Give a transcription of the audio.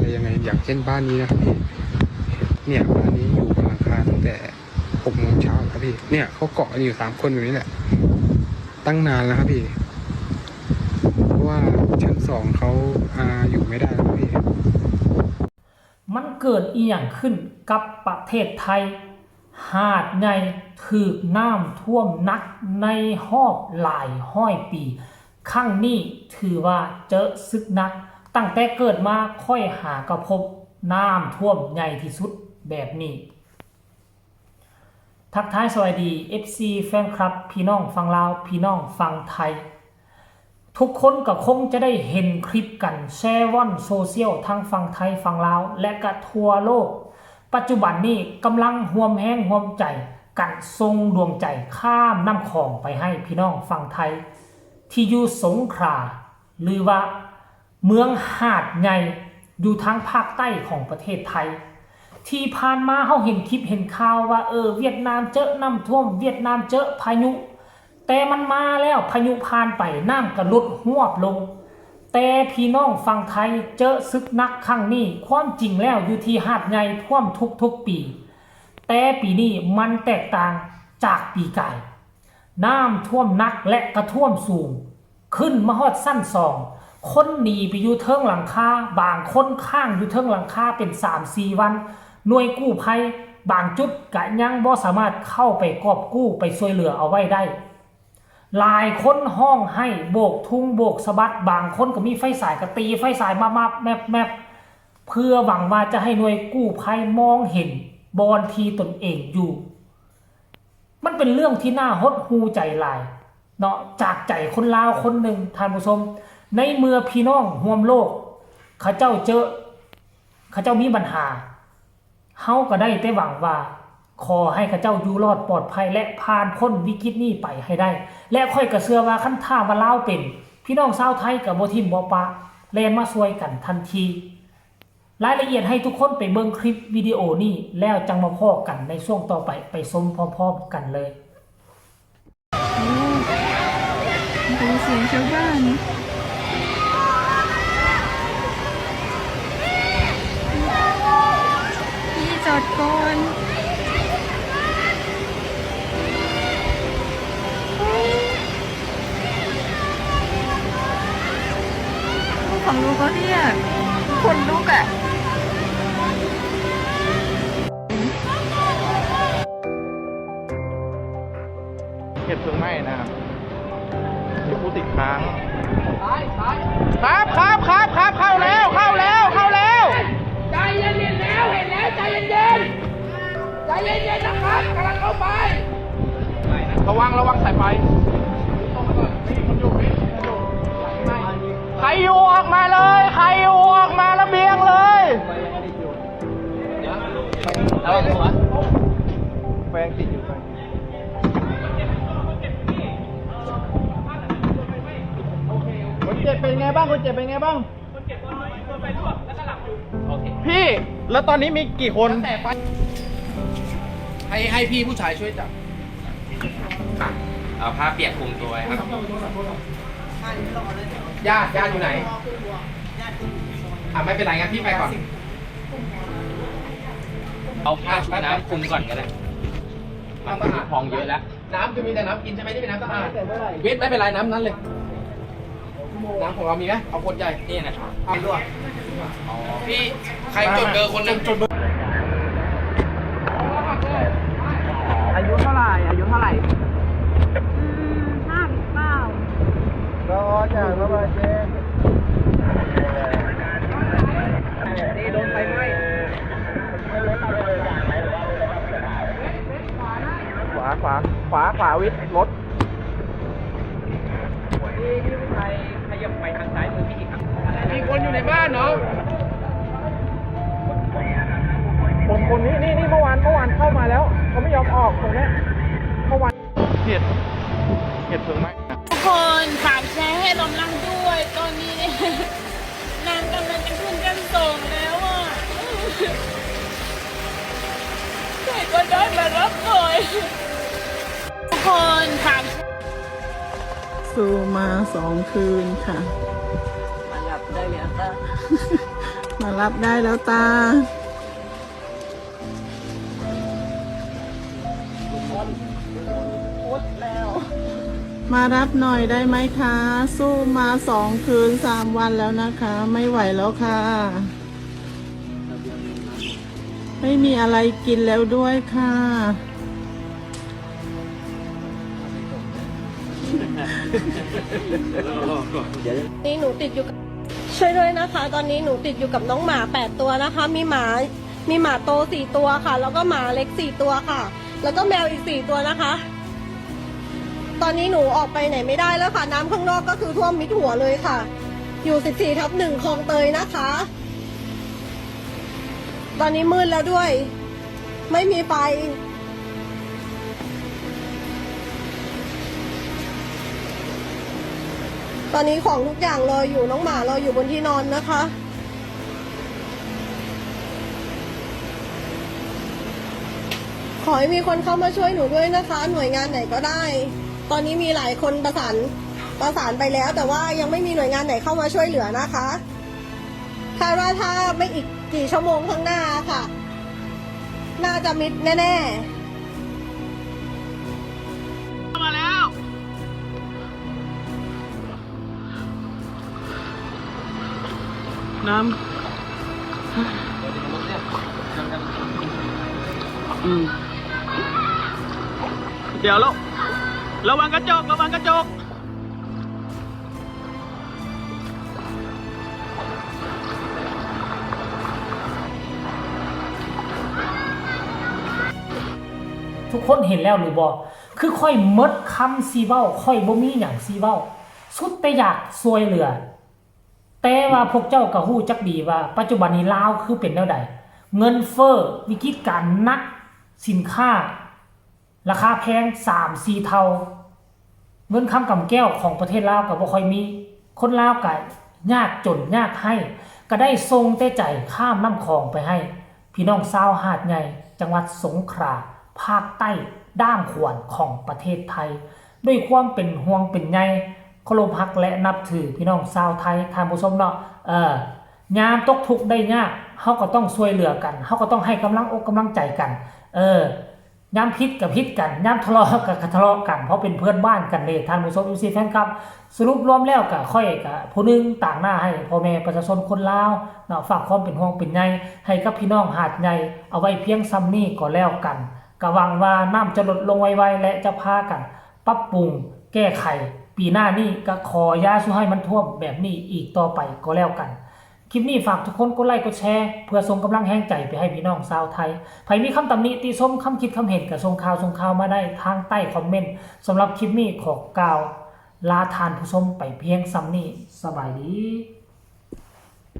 อะไรยังไง อย่างเช่นบ้านนี้นะครับพี่ เนี่ย บ้านนี้อยู่บนหลังคาตั้งแต่หกโมงเช้าครับพี่ เนี่ย เขาเกาะกันอยู่สามคนแบบนี้แหละ ตั้งนานแล้วครับพี่ เพราะว่าชั้นสองเขา อ่า อยู่ไม่ได้แล้วครับพี่ ມັນເກີດອີ່ຫຍັງຂຶ້ນກັບປະເທດໄທ? ຫາດໃຫຍ່ຖືກນ້ຳຖ້ວມໜັກໃນຮອບຫຼາຍຮ້ອຍປີ, ຄັ້ງນີ້ຖືວ່າເຈິະສຶກໜັກ, ຕັ້ງແຕ່ເກີດມາຂ້ອຍຫາກໍພົບນ້ຳຖ້ວມໃຫຍ່ທີ່ສຸດແບບນີ້. ທັກທາຍສະບາຍດີ ເອັຟຊີ ແຟນຄລັບ ພີ່ນ້ອງຝັ່ງລາວ ພີ່ນ້ອງຝັ່ງໄທ ທຸກຄົນກໍຄົງຈະໄດ້ເຫັນຄລິບກັນແຊວ່ອນໂຊຊຽວທັງຝັ່ງໄທຝັ່ງລາວ ແລະກະທົ່ວໂລກ ປັດຈຸບັນນີ້ກຳລັງຮ່ວມແຮງຮ່ວມໃຈກັນສົ່ງດວງໃຈຂ້າມນ້ຳຂອງໄປໃຫ້ພີ່ນ້ອງຝັ່ງໄທ ທີ່ຢູ່ສົງຂລາ ຫຼືວ່າ ເມືອງຫາດໃຫຍ່ ຢູ່ທາງພາກໃຕ້ຂອງປະເທດໄທ. ທີ່ຜ່ານມາເຮົາເຫັນຄລິບເຫັນຂ່າວວ່າ ເອີ ຫວຽດນາມເຈິະນ້ຳຖ້ວມ, ຫວຽດນາມເຈິະພາຍຸ, ແຕ່ມັນມາແລ້ວ, ພາຍຸຜ່ານໄປ, ນ້ຳກໍຫຼຸດຮວບລົງ. ແຕ່ພີ່ນ້ອງຝັ່ງໄທເຈິະສຶກໜັກຄັ້ງນີ້, ຄວາມຈິງແລ້ວຢູ່ທີ່ຫາດໃຫຍ່ຖ້ວມທຸກໆປີ, ແຕ່ປີນີ້ມັນແຕກຕ່າງຈາກປີກາຍ. ນ້ຳຖ້ວມໜັກ ແລະ ກະຖ້ວມສູງ, ຂຶ້ນມາຮອດຊັ້ນສອງ, ຄົນໜີໄປຢູ່ເທິງຫຼັງຄາ, ບາງຄົນຄ້າງຢູ່ເທິງຫຼັງຄາເປັນສາມສີ່ວັນ, ໜ່ວຍກູ້ໄພບາງຈຸດກະຍັງບໍ່ສາມາດເຂົ້າໄປກອບກູ້, ໄປຊ່ວຍເຫຼືອເອົາໄວ້ໄດ້. ຫຼາຍຄົນຮ້ອງໄຫ້, ໂບກທຸງໂບກສະບັດ, ບາງຄົນກໍມີໄຟສາຍ, ກໍຕີໄຟສາຍມາບໆແມບໆ, ເພື່ອຫວັງວ່າຈະໃຫ້ໜ່ວຍກູ້ໄພມອງເຫັນບ່ອນທີ່ຕົນເອງຢູ່. ມັນເປັນເລື່ອງທີ່ໜ້າຫົດຫູ່ໃຈຫຼາຍເນາະ ຈາກໃຈຄົນລາວຄົນໜຶ່ງ ທ່ານຜູ້ຊົມ. ໃນເມື່ອພີ່ນ້ອງຮ່ວມໂລກເຂົາເຈົ້າເຈິະ ເຂົາເຈົ້າມີບັນຫາ, ເຮົາກໍໄດ້ແຕ່ຫວັງວ່າ ຂໍໃຫ້ເຂົາເຈົ້າຢູ່ລອດປອດໄພ ແລະ ຜ່ານພົ້ນວິກິດນີ້ໄປໃຫ້ໄດ້. ແລະ ຂ້ອຍກໍເຊື່ອວ່າ ຄັນຖ້າວ່າລາວເປັນ, ພີ່ນ້ອງຊາວໄທກໍບໍ່ຖິ້ມບໍ່ປະ, ແລ່ນມາຊ່ວຍກັນທັນທີ. ລາຍລະອຽດໃຫ້ທຸກຄົນໄປເບິ່ງຄລິບວິດີໂອນີ້ ແລ້ວຈັ່ງມາພໍ້ກັນໃນຊ່ວງຕໍ່ໄປ. ໄປຊົມພ້ອມໆກັນເລີຍ. ໂອ້ ໄດ້ຍິນສຽງຊາວບ້ານ. ພີ່ຈອດກ່ອນ. ขนลุกอะพี่อะ ขนลุกอะ เก็บเครื่องไหม้นะครับ มีผู้ติดค้าง ครับ ครับ ครับ ครับ เข้าแล้ว เข้าแล้ว เข้าแล้ว ใจเย็นๆ แล้ว เห็นแล้ว ใจเย็นๆ ใจเย็นๆ นะครับ กำลังเข้าไป ระวัง ระวังสายไฟ ใครอยู่ออกมาเลย ใครอยู่ออกมาระเบียงเลย แปรงติดอยู่ แปรงติด คนเจ็บเป็นไงบ้าง คนเจ็บเป็นไงบ้าง พี่ แล้วตอนนี้มีกี่คน ให้ ให้พี่ผู้ชายช่วยจับ เอาผ้าเปียกคลุมตัวไว้ครับ ญาติ ญาติอยู่ไหน อ่ะ ไม่เป็นไร งั้นพี่ไปก่อน เอาผ้าชุบน้ำคลุมก่อนก็ได้ มันพองเยอะแล้ว น้ำคือมีแต่น้ำกินใช่ไหม นี่เป็นน้ำสะอาด วิทย์ ไม่เป็นไร น้ำนั้นเลย น้ำของเรามีไหม เอาขวดใหญ่ นี่นะครับ เอาด้วย อ๋อ พี่ ใครจดเบอร์คนหนึ่ง จดเบอร์ อายุเท่าไหร่ อายุเท่าไหร่ อืม ห้าสิบเก้า ก็จากระบายเจ๊ นี่โดนไฟไหม้ ขวา ขวา ขวา ขวา วิทย์ รถ มีคนอยู่ในบ้านเนาะ คน คนนี้ นี่ นี่ เมื่อวาน เมื่อวานเข้ามาแล้ว เขาไม่ยอมออกตรงเนี้ย เมื่อวาน เหตุ เหตุเพลิงไหม้ ทุกคนฝากแชร์ให้ลมลังด้วย ตอนนี้ น้ำกำลังจะขึ้นชั้นสองแล้วอะ ใครก็ได้มารับหน่อย ทุกคนฝาก สู้มาสองคืนค่ะ มาหลับได้แล้วค่ะ ມາຮັບໄດ້ແລ້ວຕາ. ມາຮັບໜ່ອຍໄດ້ໄໝຄະ? ສູ້ມາສອງຄືນສາມວັນແລ້ວນະຄະ, ໄມ່ໄຫວແລ້ວຄ່ະ. ໄມ່ມີອະໄລກິນແລ້ວດ້ວຍຄ່ະ. ນີ້ໜູຕິດຢູ່ກັບ ຊ່ວຍດ້ວຍນະຄະ, ຕອນນີ້ໜູຕິດຢູ່ກັບນ້ອງໝາແປດຕົວນະຄະ. ມີໝາ ມີໝາໂຕສີ່ຕົວຄ່ະ, ແລ້ວກໍໝາເລັກສີ່ຕົວຄ່ະ, ແລ້ວກໍແມວອີກສີ່ຕົວນະຄະ. ຕອນນີ້ໜູອອກໄປໄຫນໄມ່ໄດ້ແລ້ວຄ່ະ. ນ້ຳຂ້າງນອກກໍຄືຖ້ວມມິດຫົວເລີຍຄ່ະ. ຢູ່ສິບສີ່ທັບໜຶ່ງ ຄອງເຕີຍນະຄະ. ຕອນນີ້ມືດແລ້ວດ້ວຍ ໄມ່ມີໄຟ. ຕອນນີ້ຂອງທຸກຢ່າງລອຢູ່, ນ້ອງໝາລອຢູ່ບົນທີ່ນອນນະຄະ. ຂໍໃຫ້ມີຄົນເຂົ້າມາຊ່ວຍໜູດ້ວຍນະຄະ, ໜ່ວຍງານໄຫນກໍໄດ້. ຕອນນີ້ມີຫຼາຍຄົນປະສານ ປະສານໄປແລ້ວ, ແຕ່ວ່າຍັງໄມ່ມີໜ່ວຍງານໄຫນເຂົ້າມາຊ່ວຍເຫຼືອນະຄະ. ຄາດວ່າຖ້າໄມ່ອີກ กี่ຊົ່ວໂມງຂ້າງໜ້າຄ່ະ ໜ້າຈະມິດແນ່ໆ. ມາແລ້ວ ນ້ຳ ອືມ ດຽວ ລະ ລະວັງກະຈົກ ລະວັງກະຈົກ. ທຸກຄົນເຫັນແລ້ວຫຼືບໍ່? ຄືຂ້ອຍໝົດຄຳຊິເວົ້າ, ຂ້ອຍບໍ່ມີຫຍັງຊິເວົ້າ, ສຸດແຕ່ຢາກຊ່ວຍເຫຼືອ. ແຕ່ວ່າພວກເຈົ້າກໍຮູ້ຈັກດີວ່າປັດຈຸບັນນີ້ລາວຄືເປັນແນວໃດ, ເງິນເຟີ້, ວິກິດການໜັກ, ສິນຄ້າ ລາຄາແພງສາມສີ່ເທົ່າ, ເງິນຄຳກຳແກ້ວຂອງປະເທດລາວກໍບໍ່ຄ່ອຍມີ, ຄົນລາວກໍຍາກຈົນຍາກໄຮ້, ກໍໄດ້ສົ່ງແຕ່ໃຈຂ້າມນ້ຳຂອງໄປໃຫ້ພີ່ນ້ອງຊາວຫາດໃຫຍ່ ຈັງຫວັດສົງຂລາ ພາກໃຕ້ດ້າມຂວານຂອງປະເທດໄທ ດ້ວຍຄວາມເປັນຫ່ວງເປັນໃຍ ເຄົາລົບຮັກ ແລະ ນັບຖືພີ່ນ້ອງຊາວໄທ ທ່ານຜູ້ຊົມເນາະ. ເອີ ຍາມຕົກທຸກໄດ້ຍາກ ເຮົາກໍຕ້ອງຊ່ວຍເຫຼືອກັນ, ເຮົາກໍຕ້ອງໃຫ້ກຳລັງອົກກຳລັງໃຈກັນ. ເອີ ຍາມຜິດກໍຜິດກັນ, ຍາມທະເລາະກໍ ກໍທະເລາະກັນ, ເພາະເປັນເພື່ອນບ້ານກັນເດ້ ທ່ານຜູ້ຊົມ ເອັຟຊີ ແຟນຄລັບ. ສະຫຼຸບລວມແລ້ວກໍ ຂ້ອຍກໍຜູ້ໜຶ່ງຕາງໜ້າໃຫ້ພໍ່ແມ່ປະຊາຊົນຄົນລາວເນາະ, ຝາກຄວາມເປັນຫ່ວງເປັນໃຍໃຫ້ກັບພີ່ນ້ອງຫາດໃຫຍ່ ເອົາໄວ້ພຽງສ່ຳນີ້ກໍແລ້ວກັນ. ກໍຫວັງວ່ານ້ຳຈະລົດລົງໄວໆ ແລະ ຈະພາກັນປັບປຸງແກ້ໄຂ, ປີໜ້ານີ້ກໍຂໍຢ່າສູ່ໃຫ້ມັນຖ້ວມແບບນີ້ອີກຕໍ່ໄປກໍແລ້ວກັນ. ຄລິບນີ້ຝາກທຸກຄົນກົດໄລກົດແຊ ເພື່ອສົ່ງກຳລັງແຮງໃຈໄປໃຫ້ພີ່ນ້ອງຊາວໄທ. ໃຜມີຄຳຕຳໜິຕິຊົມ, ຄຳຄິດຄຳເຫັນ ກໍສົ່ງຂ່າວ ສົ່ງຂ່າວມາໄດ້ທາງໃຕ້ຄອມເມັນ. ສຳລັບຄລິບນີ້ຂໍກ່າວລາທ່ານຜູ້ຊົມໄປພຽງສ່ຳນີ້. ສະບາຍດີ.